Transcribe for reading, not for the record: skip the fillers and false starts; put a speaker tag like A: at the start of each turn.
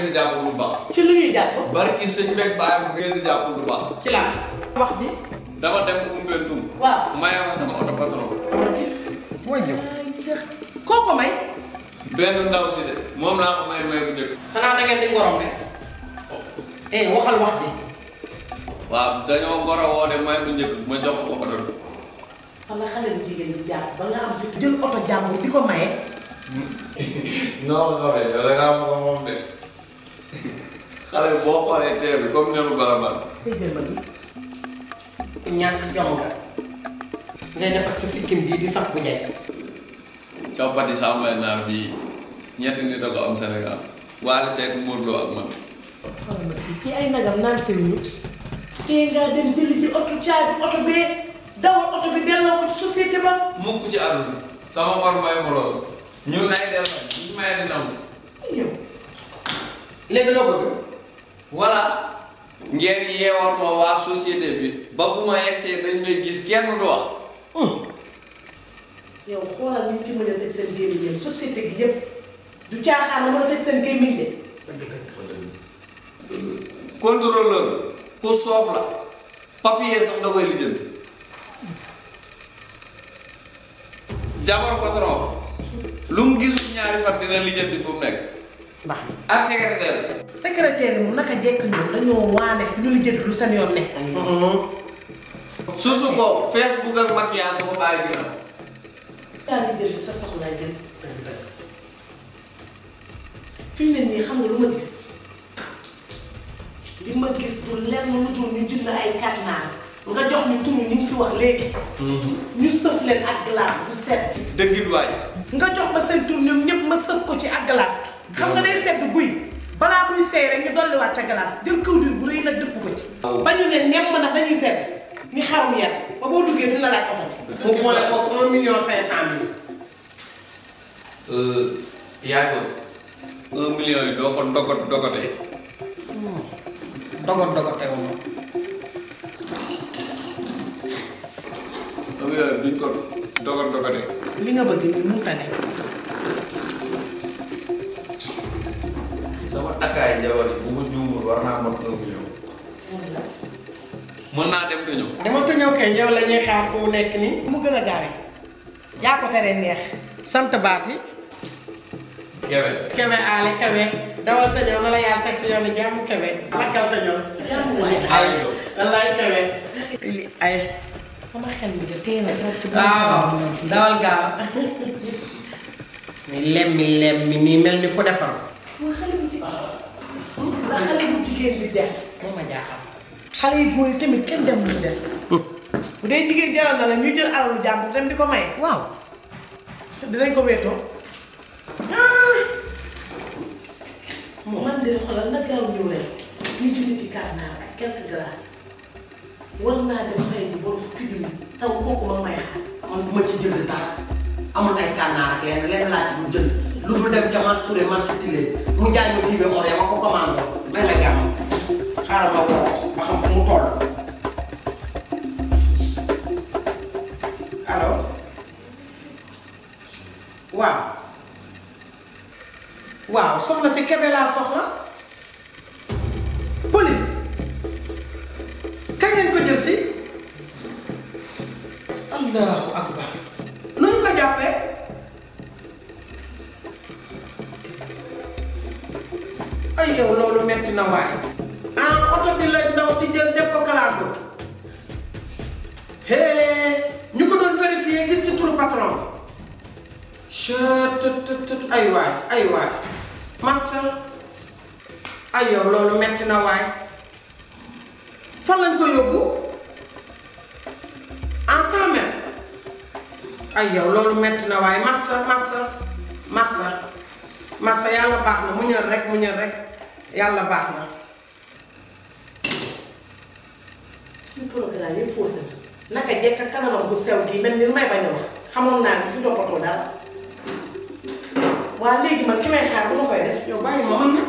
A: si jàpp du baax.
B: ci lu ñuy jàpp.
A: barki sëñ beeg bàyyi bu ngeen si jàpp du baax.
B: ci lan wax bi.
A: dama dem Koumpentoum.
B: waaw
A: maye ma sama oto patron.
B: mooy ñëw. koo ko may.
A: benn ndaw si de moom laa ko may bu njëkk.
B: xanaa da ngeen di ngorom de. waxal wax bi.
A: waaw dañoo ngoro woo de may bu njëkk ma jox ko oto bi.
B: wala xale bu jigéen di jàpp ba nga am fi jël oto jàmbur di ko maye.
A: non non mais yow da ngaa am moom de xale boo xoolee tee bi comme nenu baraman.
B: dégg ma ni ku ñàkk jom nga ngay def ak sa sikkim bii di saf bu njëkk.
A: coppati sàmmay naar bii ñetti nit a ko am Sénégal Wally Seck Modou Lo ak man.
B: xoolal ma kii ay nagam naan seen ñu. tey ngaa dem jëli ci oto caabi oto bee dawal oto bi delloo ko ci société ba.
A: mukk ci àdduna sama mor may ma loolu ñun ay dem ñu may di nangu.
B: yow léegi loo bëgg.
A: voilà. ngeen yeewal ma waa société bi ba bu ma yegsee dañ may gis kenn du wax.
B: yow xoolal ni ñu ci mën a tëj seen gémmiñ yëpp société gi yëpp du caaxaan la mën a tëj seen gémmiñ de.
A: contrôleur ku soof la papier sax da koy lijjanti. jabar patron lu mu gisul ñaari fan dina lijjanti fu mu nekk.
B: baax na
A: ak secrétaire.
B: secrétaire yi moom naka jekk ñoom dañoo waane ñu lijjanti lu seen yoon nekk.
A: susu ko Facebook ak maquillage ko bàyyi ginnaaw.
B: yaa ngi jël sa soxlaay jël. fi mu ne nii xam nga lu ma gis li ma gis du lenn lu dul ñu jënd ay katnaar nga jox ñu turu ñu fi wax léegi. ñu sëf leen ak glace bu set.
A: dëggit waay.
B: nga jox ma seen tur ñoom ñëpp ma sëf ko ci ak glace bi. xam nga day sedd guy balaa muy seey rek ñu dolliwaat ca glace jël kawdir gu rëy nag dëpp ko ci. ba ñu ne nemm nag dañuy sedd ni xarum yar ba boo duggee duñ la laaj oto bi. mu boole ko 1,5 million.
A: yaa ngi ko 1 million yi doo ko dogotee.
B: dogotee wu ma.
A: 1 million duñ ko dogotee.
B: li nga bëgg ni mënut a nekk.
A: sama takkaay jabar yi bu ma juumul war naa mot 1 million. mën naa dem te ñëw.
B: dama te ñëw kay yow la ñuy xaar fu mu nekk nii. mu gën a gaawee. yaa ko teree neex. sant baat yi.
A: Kébé.
B: Kébé aale Kébé. dawal te ñëw na la yàlla teg si yoon yi jàmm Kébé. lakkal te ñëw. jàmm waay
A: aywa.
B: wallaay Kébé. ay. sama xel mi de tey na trop ci. waaw dawal gaaw. mi lemmi nii mel ni ku defar. mooy xale bu jigéen. la xale bu jigéen bi def. moo ma jaaxal. xale yu góor yi tamit kenn dem lu des. bu dee jigéen jaral na la ñu jël alalu jàmbur dem di ko maye. waaw. dinañ ko wéetoo. man de xoolal na gaaw ñëw rek ñu junni ci carnaar ak quelques glaces war naa dem fay ni borom fukki junni taw kooku ma may xaar. man bu ma ci jënd dara amul ay carnaar ak lenn laa ci mu jënd lu dul dem ca Mas Touré marché Tilène mu jaay ma dibe or ma ko commandé may ma jàmm xaaral ma woo ko ba xam fu mu toll. allo waaw soxna si Kébé laa soxla police kañ ngeen ko jël si allahu akbar nu ñu ko jàppee ay yow loolu metti na waay oto bi la ndaw si jël def ko kalaando ñu ko doon vérifier gis ci turu patron bi ay waay massa ay yow loolu metti na waay fan lañ ko yóbbu en 100 mètres ay yow loolu metti na waay massa yàlla baax na mu ñër rek yàlla baax na suñu programme yëpp faussé na naka jekk ak kanamam bu sew gi mel ni may bañ a wax xamoon naa ni fi toppatoo dara waa léegi man ki may xaar bu ma koy def yow bàyyi ma man na